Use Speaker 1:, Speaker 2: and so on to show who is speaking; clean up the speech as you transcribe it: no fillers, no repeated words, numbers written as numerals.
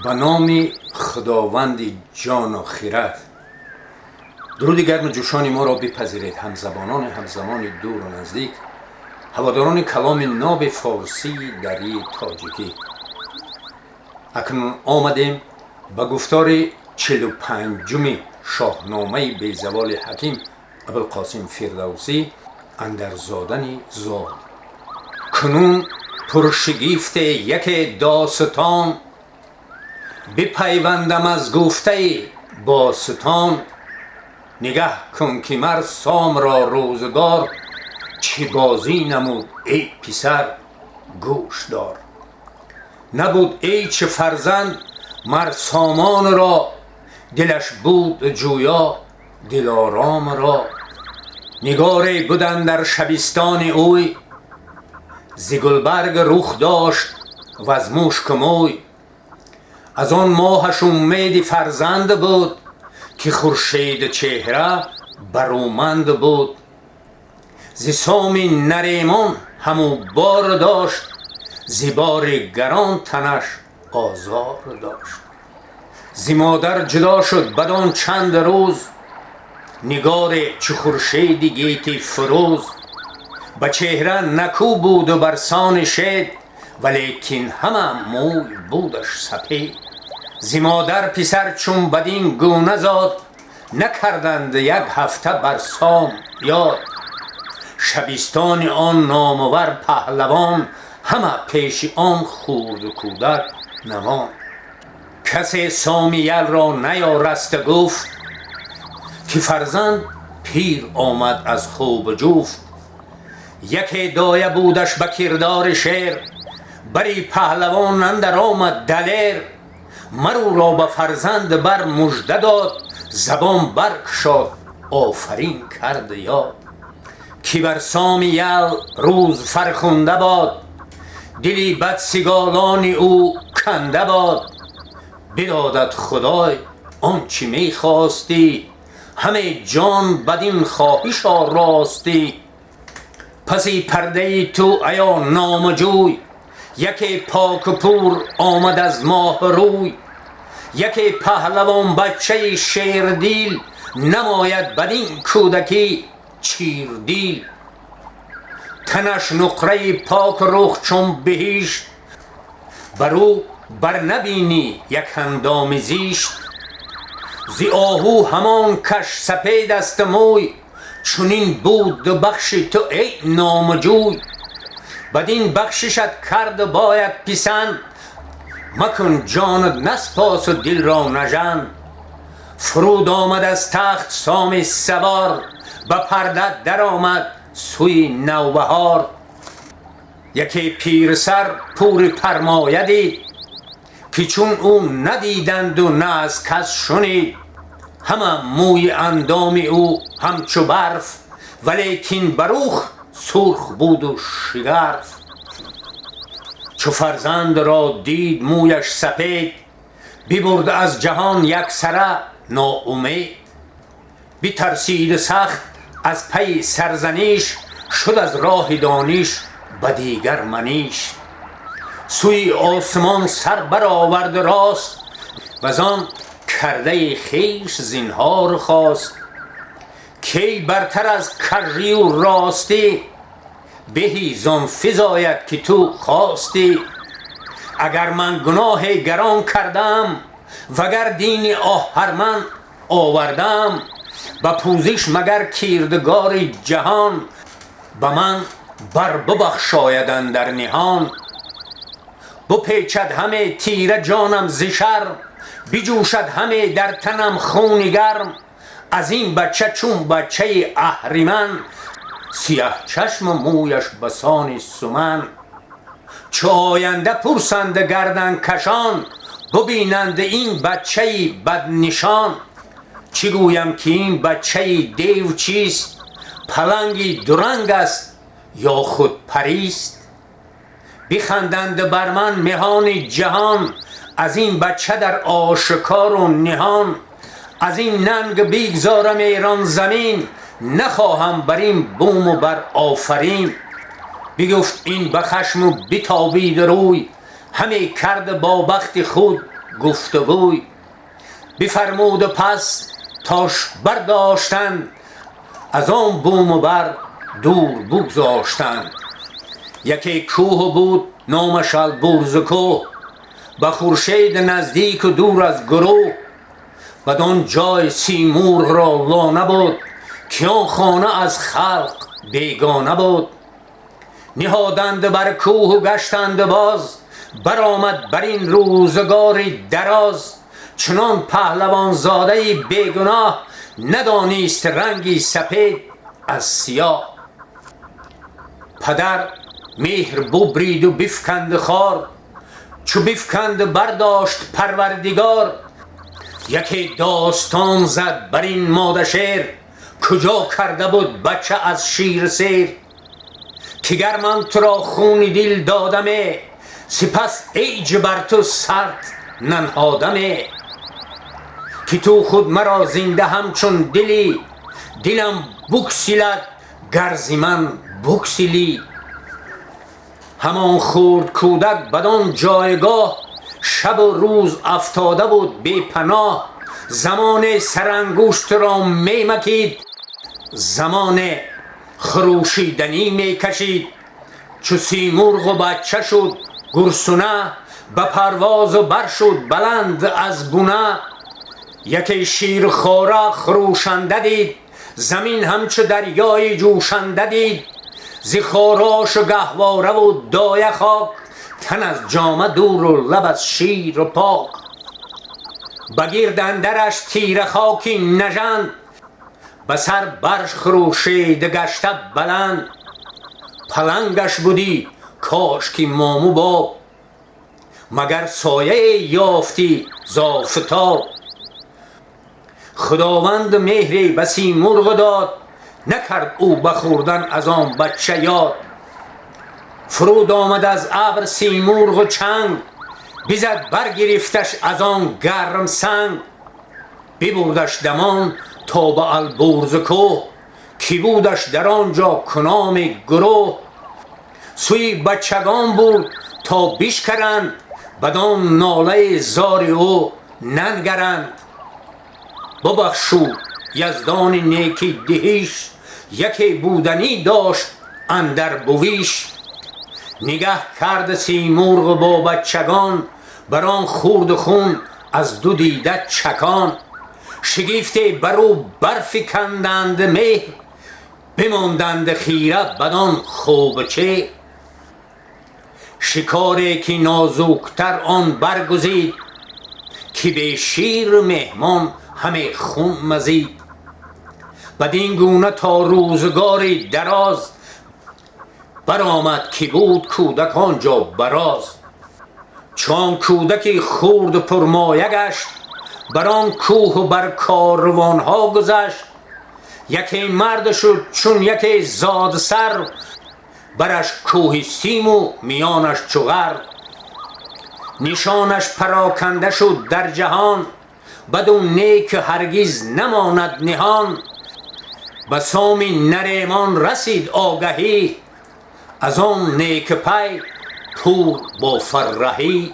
Speaker 1: Ба номи Худованди ҷону хирад. Дуруди гарму ҷӯшони моро бипазиред, ҳамзабонони ҳамзамони дуру наздик, ҳаводорони каломи ноби форсии дарии тоҷикӣ. Акнун омадем ба гуфтори 45-уми Шоҳномаи безаволи ҳаким Абулқосим Фирдавсӣ андар зодани зол. Кунун пуршигифте яке достон бипайвандам аз гуфтаи бостон. Нигаҳ кун, ки мар Сомро рӯзгор чӣ бозӣ намуд, эй писар, гӯш дор. Набуд ҳеч фарзанд мар Сомонро, дилаш буд ҷӯё дилоромро. Нигоре буд андар шабистони ӯй, зи гулбарг рух дошт ваз мушку мӯй. Аз он моҳаш умеди фарзанд буд, ки хуршедчеҳра барӯманд буд. Зи соми Наримон ҳаму бор дошт, зи бори гарон танаш озор дошт. Зи модар ҷудо шуд бадон чанд рӯз нигоре чу хуршеди гети фурӯз. Ба чеҳра накӯ буду бар сони шед, валекин ҳама мӯй будаш сапед. Зи модар писар чун бадин гуна зод, накарданд як ҳафта бар Сом ёд. Шабистони он номавар паҳлавон ҳама пеши он хурду кӯдак навон. Касе Соми ялро наёраста гуфт, ки фарзанд пир омад аз хуб ҷуфт. Яке доя будаш ба кирдори шер, бари паҳлавон андар омад далер. Марӯро ба фарзанд бар мужда дод, забон баркушод, офарин кард ёд. Ки бар Соми ял рӯз фархунда бод, дили бадсиголони ӯ канда бод. Бидодат Худой он чӣ мехостӣ, ҳаме ҷон бадин хоҳиш оростӣ. Паси пардаи ту, аё номаҷӯй, яке поку пур омад аз моҳрӯй. Яке паҳлавон бачаи шердил намояд бадин кӯдакӣ чирдил. Танаш нуқраи пок, рух чун биҳишт, бар ӯ бар набинӣ як ҳандоми зишт. Зи оҳу ҳамон каш сапед аст мӯй, чунин буд бахши ту, эй номаҷӯй. Бадин бахшишат кард бояд писанд, макун ҷонат наспосу дилро нажанд. Фуруд омад аз тахт Соми савор, ба парда даромад сӯи навбаҳор. Яке пирсар пури пармоя дид, ки чун ӯ надиданду на аз кас шунид. Ҳама мӯи андоми ӯ ҳамчу барф, валекин ба рух сурх буду шигарф. Чу фарзандро дид мӯяш сапед, бибурд аз ҷаҳон яксара ноумед. Битарсиду сахт аз пайи сарзаниш шуд, аз роҳи дониш ба дигар маниш. Сӯи осмон сар баровард рост, вазон кардаи хеш зинҳор хост. Кай бартар аз кажию ростӣ беҳи зон физояд, ки ту хостӣ? Агар ман гуноҳе гарон кардам, вагар дини оҳарман овардам, ба пӯзиш магар кирдгори ҷаҳон ба ман бар бубахшояд андар ниҳон. Бупечад ҳаме тира ҷонам зи шарм, биҷӯшад ҳаме дар танам хуни гарм аз ин бача чун бачаи аҳриман, сиёҳчашму мӯяш басони суман. Чу оянда пурсанд гарданкашон, бубинанд ин бачаи баднишон, чӣ гӯям, ки ин бачаи дев чист, паланги дуранг аст ё худ парист? Биханданд бар ман меҳони ҷаҳон аз ин бача дар ошкору ниҳон. Аз ин нанг бигзорам Эрон замин, нахоҳам бар ин буму бар офарин. Бигуфт ин ба хашму битобид рӯй, ҳаме кард бо бахти худ. گفتگوی. بفرمود و پس تاش برداشتند، از آن بوم و بر دور بگذاشتند. یکی کوه بود نامش البرز کوه، به خورشید نزدیک و دور از گروه. بدان جای سیمرغ را لانه بود، که آن خانه از خلق بیگانه بود. نهادند بر کوه و گشتند باز، برآمد بر این روزگار دراز. چنان پهلوان زاده بیگناه، ندانست رنگی سپید از سیاه. پدر مهر ببرید و بفکند خار، چو بفکند برداشت پروردگار. یکی داستان زد بر این ماده شیر، کجا کرده بود بچه از شیر سیر. که گر من تو را خون دل دادمه، سپس ایج بر تو سرد ننهادمه. که تو خود مرا زنده همچون دلی، دلم بگسلد گر ز من بگسلی. همان خرد کودک بدان جایگاه، شب و روز افتاده بود بی پناه. زمان سرانگشت را می مکید، زمان خروشیدنی می کشید. چو سیمرغ و بچه شد گرسنه، به پرواز و بر شد بلند از بنه. یکی شیرخواره خروشنده دید، زمین همچو دریای جوشنده دید. ز خاراش و گهواره و دایه خاک، تن از جامه دور و لب از شیر و پاک. به گرد اندرش تیره خاکی نژند، به سر برش خروشیده گشته بلند. پلنگش بدی کاش که مام و باب، مگر سایه یافتی ز آفتاب. خداوند مهری به سیمرغ داد، نکرد او به خوردن از آن بچه یاد. فرود آمد از ابر سیمرغ و چنگ، بزد برگرفتش از آن گرم سنگ. ببردش دمان تا به البرز کوه، که بودش در آنجا کنام گروه. سوی بچگان برد تا بشکرند، بدان ناله زار او ننگرند. ببخشود یزدان نیکی دهیش، یکی بودنی داشت اندر بویش. نگه کرد سیمرغ با بچگان، بر آن خورد خون از دو دیده چکان. شگفتی بر او برفکندند مهر، بماندند خیره بدان خوب چهر. شکاری که نازکتر آن برگزید، که بی شیر مهمان همه خون مزید. بدین گونه تا روزگاری دراز، برآمد که بود کودک آنجا براز. چون کودکی خرد و پرمایه گشت، بر آن کوه و بر کاروانها گذشت. یکی مرد شد چون یکی زاد سر، برش کوه سیم و میانش چو غر. نشانش پراکنده شد در جهان، بدو نیک هرگز نماند نهان. به سام نریمان رسید آگهی، از آن نیک پی پور با فرهی.